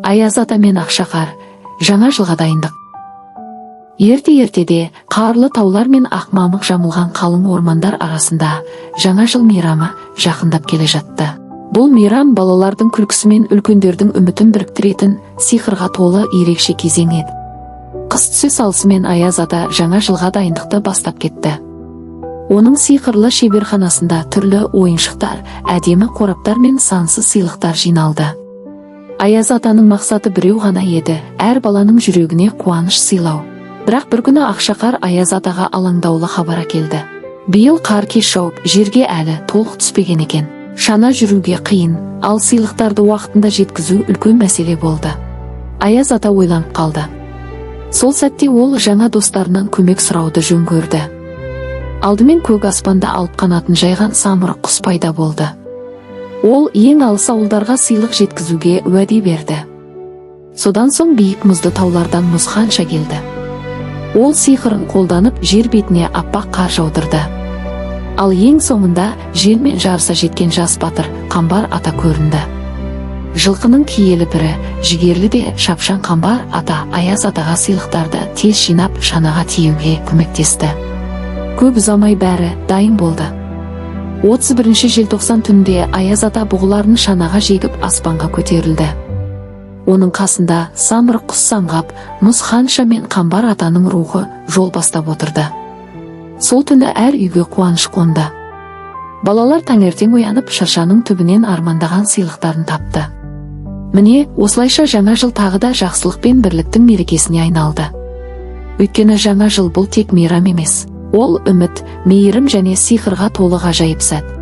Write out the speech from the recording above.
Аяз ата мен Ақшақар. Жаңа жылға дайындық. Ерте ертеде қарлы таулар мен ақ мамық жамылған қалың ормандар арасында Жаңа жыл мейрамы жақындап келе жатты. Бұл мейрам балалардың күлкісі мен үлкендердің үмітін біріктіретін сиқырға толы ерекше кезең еді. Қыс түсе салысымен Аяз ата Жаңа жылға дайындықты бастап кетті. Оның сиқырлы шеберханасында түрлі ойыншықтар, әдемі қораптар мен сансыз сыйлықтар жиналды. Аяз атаның мақсаты біреу ғана еді: әр баланың жүрегіне қуаныш сыйлау. Бірақ бір күні Ақшақар Аяз атаға алаңдаулы хабар әкелді. Биыл қар кеш жауып, жерге әлі толық түспеген екен. Шана жүруге қиын, ал сыйлықтарды уақытында жеткізу үлкен мәселе болды. Аяз ата ойланып қалды. Сол сәтте ол жаңа достарынан көмек сұрауды жөн көрді. Алдымен көк аспанда алып қанатын жайған самұрық құс пайда болды. Ол ең алыс ауылдарға сыйлық жеткізуге уәде берді. Содан соң биік мұзды таулардан Мұз ханша келді. Ол сиқырын қолданып, жер бетіне аппақ қар жаудырды. Ал ең соңында желмен жарыса жеткен жас батыр Қамбар ата көрінді. Жылқының киелі пірі, жігерлі де шапшаң Қамбар ата Аяз атаға сыйлықтарды тез жинап, шанаға тиеуге көмектесті. Көп ұзамай бәрі дайын болды. 31 желтоқсан түнде Аяз ата бұғыларын шанаға жегіп, аспанға көтерілді. Оның қасында самұрық құс самғап, Мұз ханша мен Қамбар атаның рухы жол бастап отырды. Сол түні әр үйге қуаныш қонды. Балалар таңертең оянып, шыршаның түбінен армандаған сыйлықтарын тапты. Міне, осылайша Жаңа жыл тағы да жақсылық пен бірліктің мерекесіне айналды. Өйткені Жаңа жыл — бұл тек мейрам емес, ол үміт, мейірім және сиқырға толы ғажайып сәт.